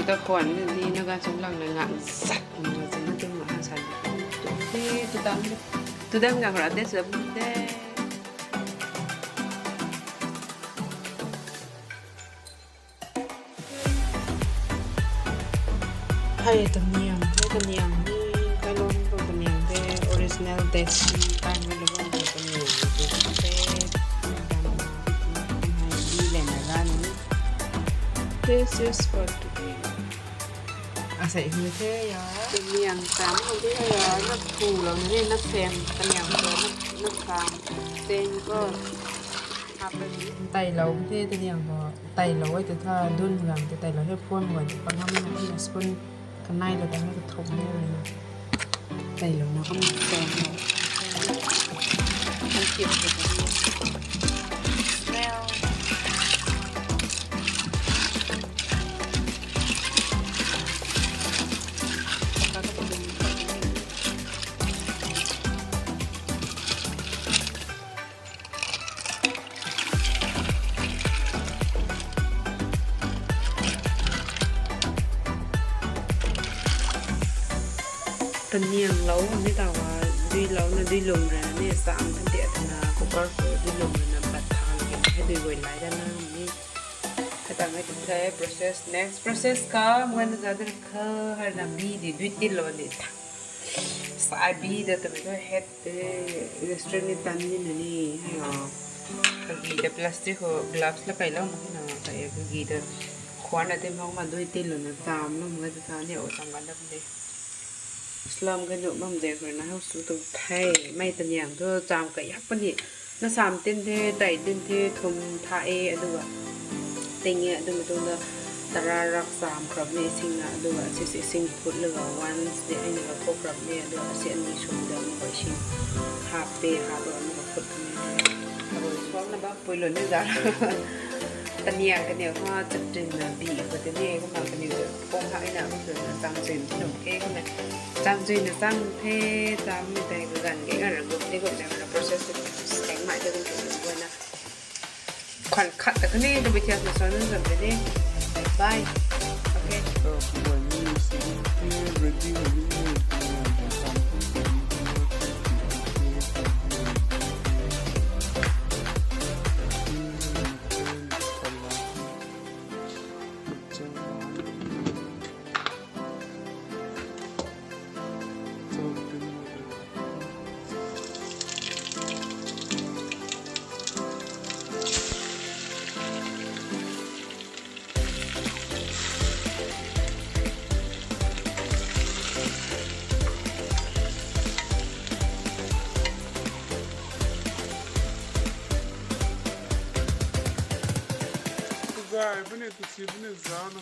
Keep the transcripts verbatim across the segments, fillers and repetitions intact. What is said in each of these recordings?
Ta khwan ni na gan sum lang na ngan sat na sum na tum na sa. Ti tu dam de. Tu dam ngan ra de sum de. Hei taniang, hei taniang ni, kailong tu taniang te, original Desi, kai hei lou bam tu taniang tu te, hei di le na gan ni. This is for today. Asei hu the ya. Taniang tam hu the ya, na phu lou ni, na sem, taniang tu, na, na tam, sem ko. Tailou the taniang bo, tailou e tu tha dun gang te tailou he phone bo, pangam na spoon kanai lou ta na kathum ni na. Tailou na kam tang lou. Kan tip ko ta ni. Smell. Taniang lou ni taw a, dui lou na dui lum rui na ni cham than ti twna cooker khou dui lum rui na pat tha lou hei dui guay lai da na ni. Khatang hei tu the process, next process ka mwen na za de kha har na bi di dui ti lou di tha. Sa bi da ta mi tu het te restaurant ni tan ni na ni hei a. Kagi ta plastic khou gloves la kai lou mak na kai kagi ta khwan na te mak ma dui ti lou na cham lou mak ta ni o cham gan da de. Slam ka nu mam de khou na hou su tu the, mei taniang tu cham kai yak puni. Na sam tin the, tai tin the, thum tha e, aduga ting e, aduga tu na tara rak cham khrap ni sing na, aduga si si sing phut laga once de ai na kok khrap ni, aduga si ani sum da na koi sing hap pe, hap laga na phut ni. Aduga suam na bak pui lou ni za. Taniang kaniw ha chatrin na bi khou tini kumna kaniw kong ha ina khou na chang chui na num ke kumna chang chui na chang the cham ni tei ganv ke ganv ra gup ni gup na process teng mai te kum kum na. Khwan khat ta kani tu bi thiak na suan na zam te ni. Bye. Okay. Gay bane tu si bane zana.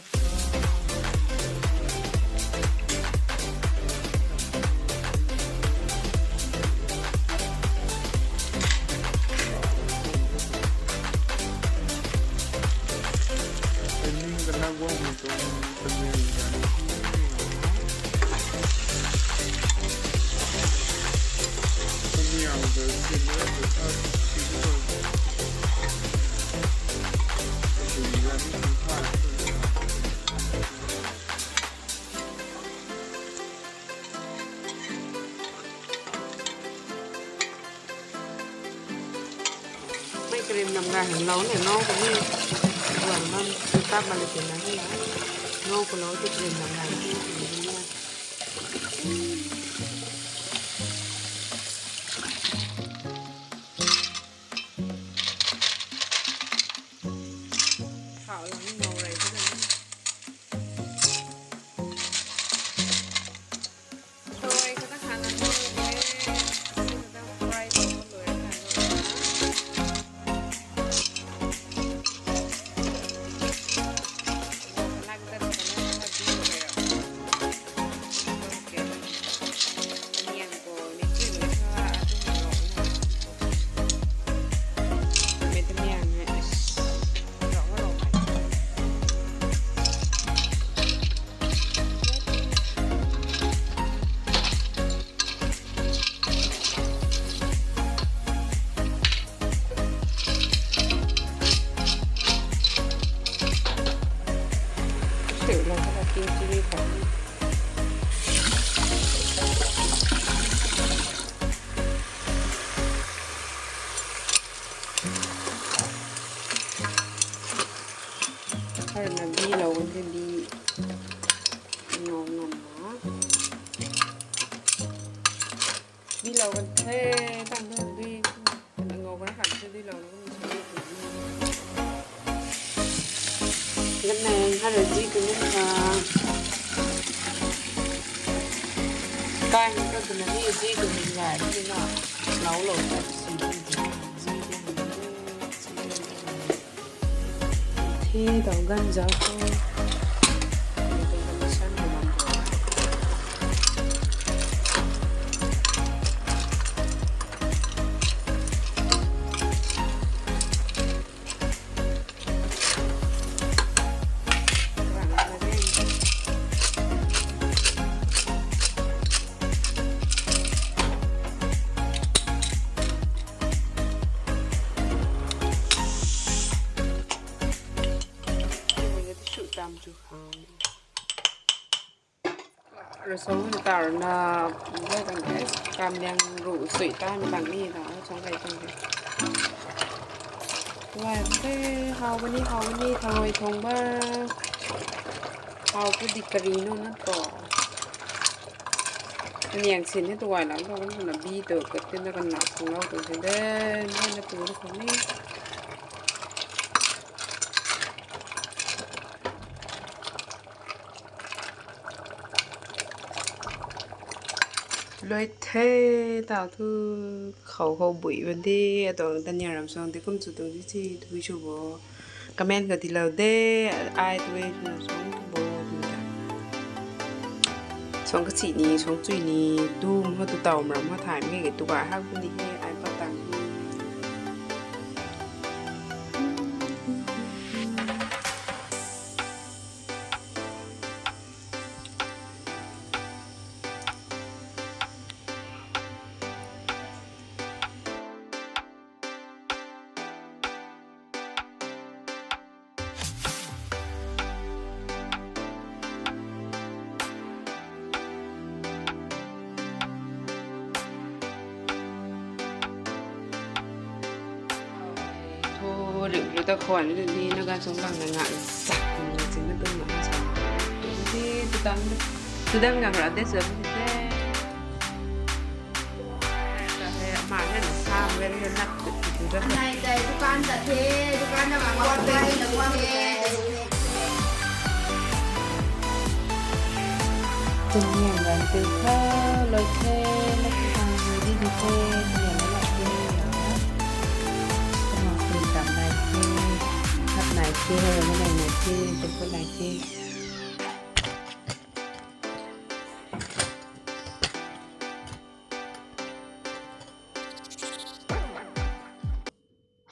Mei cream nam gay hang lou ne, ngau khou ni guang bam, tap bam le tina ni na. Ngau khou lou tu cream nam gay ni ni na. Thau lou ni ngau rei tu na. Soy khou ta hana lou e, khou ta fry tho lou e, hana lou e. Lak dat khana na di lou e. Okay. Lou kan the, tang tang dui, kan ngou kan khat se dui lou na kan. Ganv nai hara zi kan na. Kai na ka tu na ni zi kan ni ngai ni na. Lou lou ta si ni zi kan ni. Thei tau ganv zau khou. Rui song ta rui na, kam liang ru sui tan tang ni ta, song kai tang ni. Tuai te, how bam ni, how bam ni, tharui thong ba. How tu di kari no na to. Niang sin ni tuai lang to, kan na bi to, kat tin na kan na thong lou to, de, de, na tu na thong ni. Lui the tau thu khou khou bui ban de, atuang taniang ram song de kum chu tuang di si thui chu bo. Comment ka tilou de, ai tui chu song tu bo tu ta. Song kasi ni, song chui ni, tu mo tu tau mram mo thay mi ke tu ba hak ni he, ai pa tang ni. Thu rik lu ta khwan ni na gan sung lang na nga sak ni sin na tung na sa. Di tu dang, tu dang nga ra de sa ni de. Ma ne na sa wen na nak tu tu da. Nai dai dukan ta the, dukan na ma wa dai na wa the. Tuniang gan tu kha loi the, na ki hang di di the, tuniang na la the ya. Tama pui tam nai the, hat nai the, hei na nai nai the, tu pu nai the.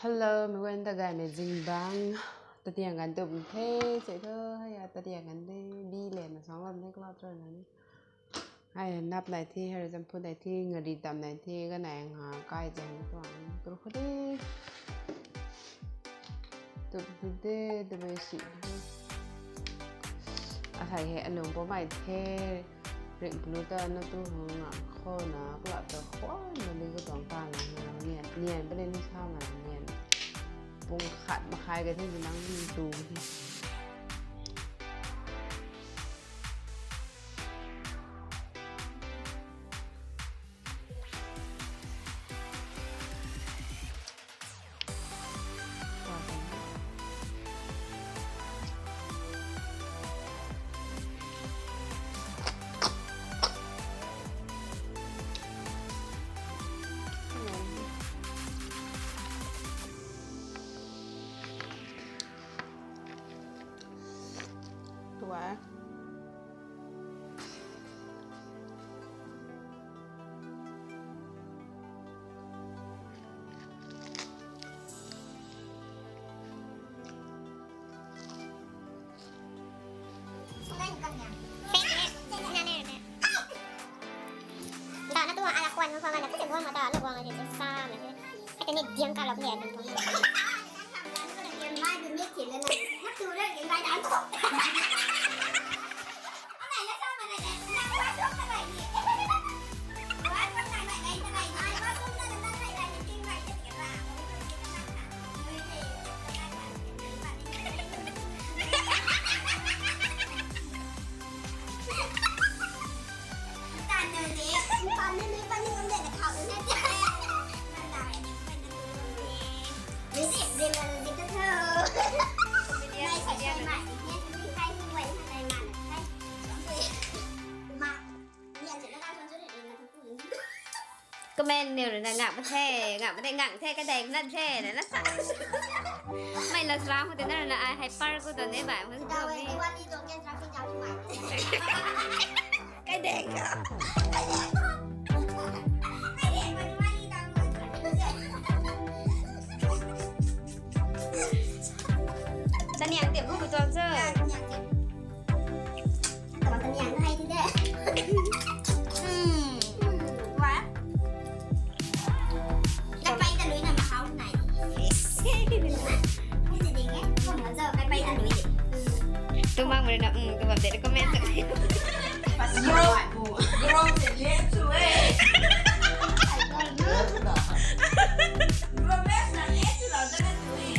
Hello, mi wen ta gaymei zingbangc. Tatiang ganv tu bam the, se thu, hei ya, tatiang ganv de, bi le na song bam de, cloud rui na ni. Hei, nap nai the, hei, champhut nai the, ngari tam nai the, ganai nga, kai zang tuang, tu khu de. Tu khu de, tu mei si de. Asai hei, alung pamei the. Ring plu ta na tu hung na khou na kla ta khou na li ka tuang ta na na nian, nian pa le ni sa na nian. Pung khat makhai ka the ni nang ni tu ni. Tuang. Nda na tu ala kwan ko kwan na kasi guang mata na guang na kasi sa na kasi. Kasi ni diang ka lok ni na. Comment niw rui na ngak pa the, ngak pa the, ngak the, kadeng na the, na na sa. Mei la sram ho te na rui na ai hei par ko to ne bai, mo ko mi. Kadeng ka. Taniang tip mo ko tuang cho. Taniang tip. Tama taniang na hei di de. Hmm. Wa. Kai pai ta lui na mahau nai. Ni si ding e. Kong na zo kai pai ta lui. Tumang mo na, um, tumang de comment. Bro, bro, se le tu e. Bro, best na le tu la da tu e.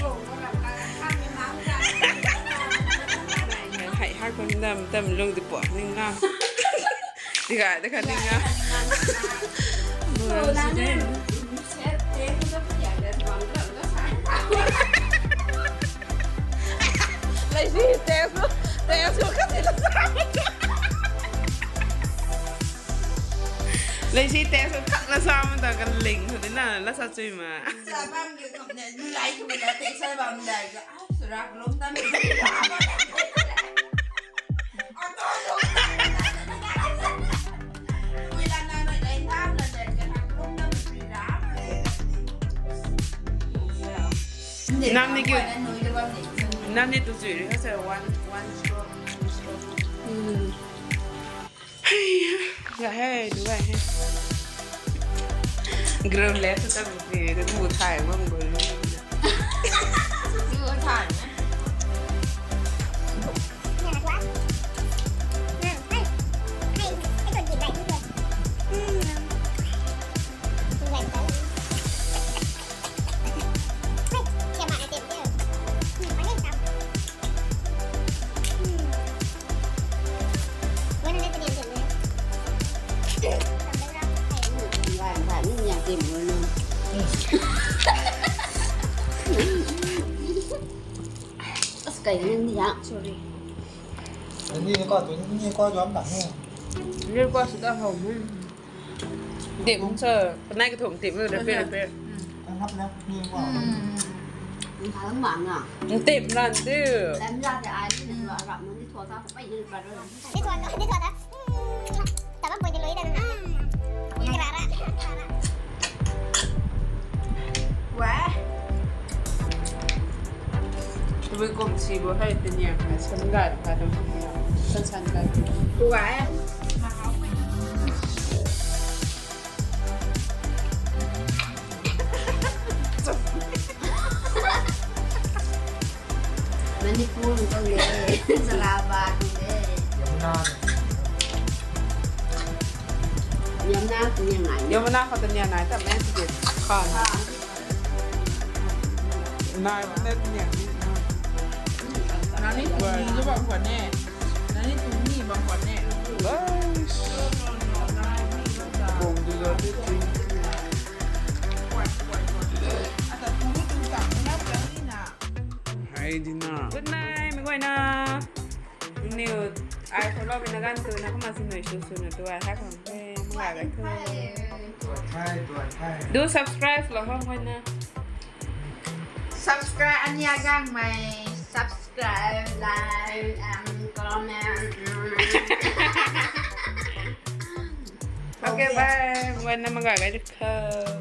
Hei har pun dam, dam lung di puak ning na. Di ga, di ga ning na. Lai si te su, te su ka di la sa. Lai si te su khat la sa ma ta ka ling su di na, la sa chui ma. Sa bam ge kam ne, lai ku na te sa bam dai ga. Surak lum tam. Nam ni kiu, nam ni tu chui ri ha sa one, one stroke, two stroke. Hmm. Ga he, du ga he. Ground left tu tam ni, tu bu thai bam bu. Du thai. Sorry. Ni ko tu, ni ko tu am bang he. Ni ko su ta hou he. Tip sa, panai ka thum tip na, pe, pe. Ang hap na, ni ko. Ang hap na, ni. Tip na, tip. Lam la de ai, ni na rap na, ni thua ta, pa, ni pa ro. Ni thua na, ni thua na. Tama pui ni lui da na. Karara, karara. Wah. Tui kum si bo hei tiniang ka san ga ka dam. San san ka. Wah. Manipur ko le, Jalaba ko le. Yamuna. Yamuna ko taniang nai. Yamuna ko taniang nai ta main city. Khan. Nai, nai taniang. Nani tu ni bam kwan ne. Nani tu ni bam kwan ne. Nice. Bong du lo te tu. Hai di na. Good night, mei guayna. Niw, ai follow mi na gan tu na kumna si nui su su na tu ai hai khang the, manga gan tu. Do subscribe lo hom guayna. Subscribe ania gang mei, subscribe, like and comment. Okay, bye. Guayna manga gan tu.